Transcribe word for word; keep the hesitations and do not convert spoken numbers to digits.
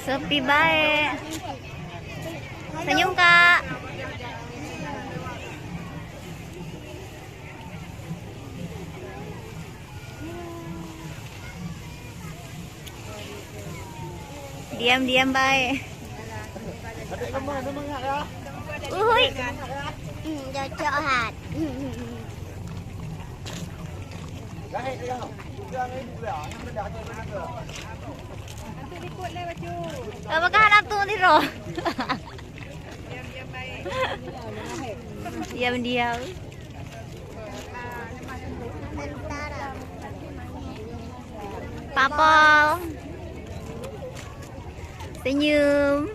Sepi baik. Senyum, Kak. Diam-diam baik. Uhui. Hmm, cocok hat. Hmm, hmm, hmm. Apakah anak tu ni roh? Diam-diam. Papol. Senyum.